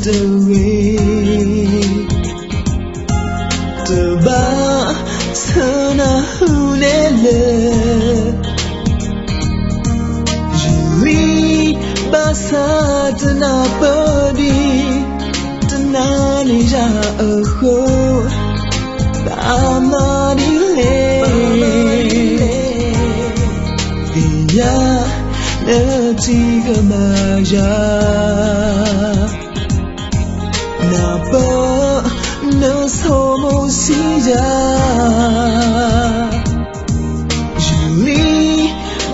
တဂ့ၤ, တဘၣ်ဆၢနၢ်ဟူနဲလၢ ယလံ, ဘၣ်ဆၣ်တနၢ်ပၢၢ်ဒံး, တနာ်န့ၢ်ယၤအဃိ, ဘၣ်မၤဒ်လဲၣ်, သ့ၣ်ညါနထံၣ်ကမၤယၤ နၢ်ပၢၢ်နဆိမိၣ်ဆံးယၤ, ယလံ,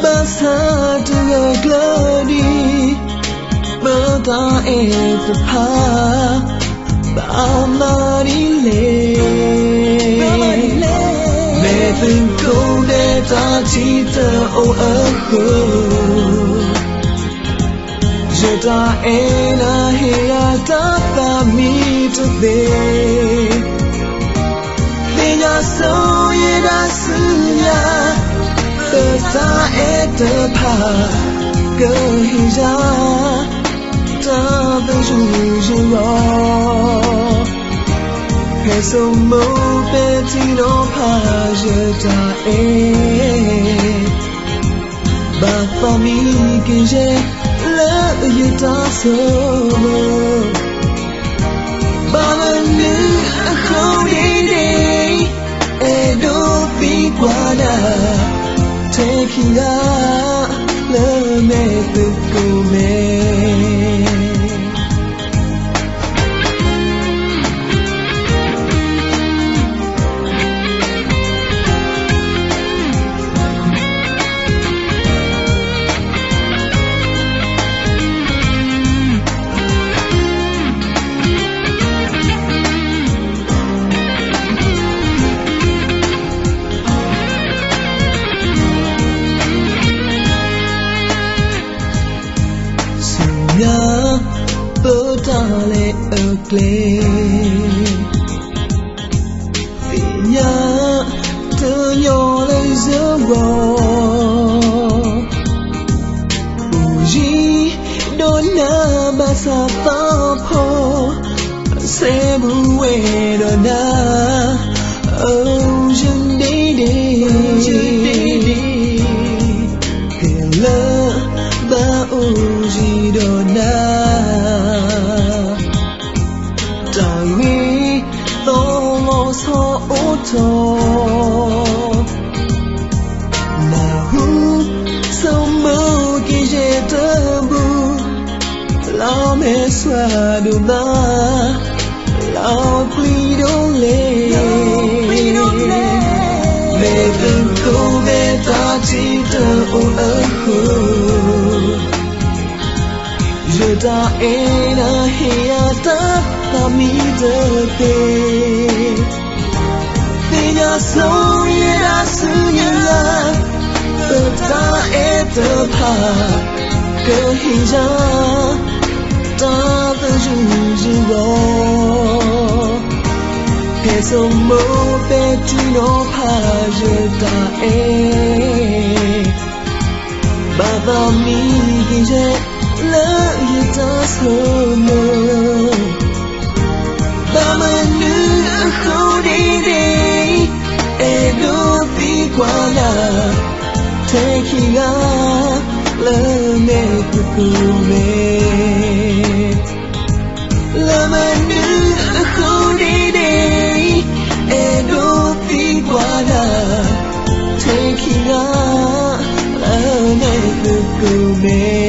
ဘၣ်ဆၣ်တဂၢၢ်ကျၢၤဒံး, ပတၢ်အဲၣ်တဖၣ် ဘၣ်မၤဒ်လဲၣ်, မ့ၢ်သုးခိၣ်ဒဲးတၢ်ထံၣ်တအိၣ်အဃိ ယတၢ်အဲၣ်နၤဟ့ၣ်ယၤတၢ်သးမံတသ့, သ့ၣ်ညါဆိယတၢ်ဆူညါ, ပတၢ်အဲၣ်တဖၣ် ကဟ့ၣ်ယၤ တၢ်သယုၢ်ယလီၤ, ဖဲဆိမိၣ်ဖဲထံနီၤဖးယတၢ်အဲၣ် ဘၣ်သးမံကယဲၢ်လၢယတၢ်ဆိမိၣ်, ဘၣ်မနုၤအဃိဒ်န့ၣ်, အဲၣ်ဒိးသံကွၢ်နၤ ထဲခံဂၤ လၢမဲာ်သကိးမဲာ် ဆူညါ ပတၢ်လဲၤအကျဲ သ့ၣ်ညါ တညီလၢယဂီၢ်, အိၣ်ယံၤဒီးနၤ ဘၣ်ဆၣ်သးဖီ, စဲဘူးဝဲဒီးနၤ အိၣ်ယဒ့ဒ့, ဖဲလၢဘၣ်အိၣ်ယံၤဒီးနၤ တၢ်ဂ့ၤသီလီၤဆီအိၣ်ထီၣ်, နၢ်ဟူ ဆိမိၣ်ကယဲၢ်တဘူး, လီၤမဲာ်ဆှးဒိၣ်မး, လီၤပျံၤဒိၣ်လဲၣ်, မ့ၢ်သုးခိၣ်ဒဲးတၢ်ထံၣ်တအိၣ်အဃိ ယတၢ်အဲၣ်နၤဟ့ၣ်ယၤတၢ်သးမံတသ့, သ့ၣ်ညါဆိယတၢ်ဆူညါ, ပတၢ်အဲၣ်တဖၣ် ကဟ့ၣ်ယၤ တၢ်သယုၢ်ယလီၤ, ဖဲဆိမိၣ်ဖဲထံနီၤဖးယတၢ်အဲၣ် ဘၣ်သးမံကယဲၢ်လၢယတၢ်ဆိမိၣ်, ဘၣ်မနုၤအဃိဒ်န့ၣ်, အဲၣ်ဒိးသံကွၢ်နၤ ထဲခံဂၤ လၢမဲာ်သကိးမဲာ် လၢမနုၤအဃိဒ်န့ၣ်, အဲၣ်ဒိးသံကွၢ်နၤ ထဲခံဂၤ လၢမဲာ်သကိးမဲာ်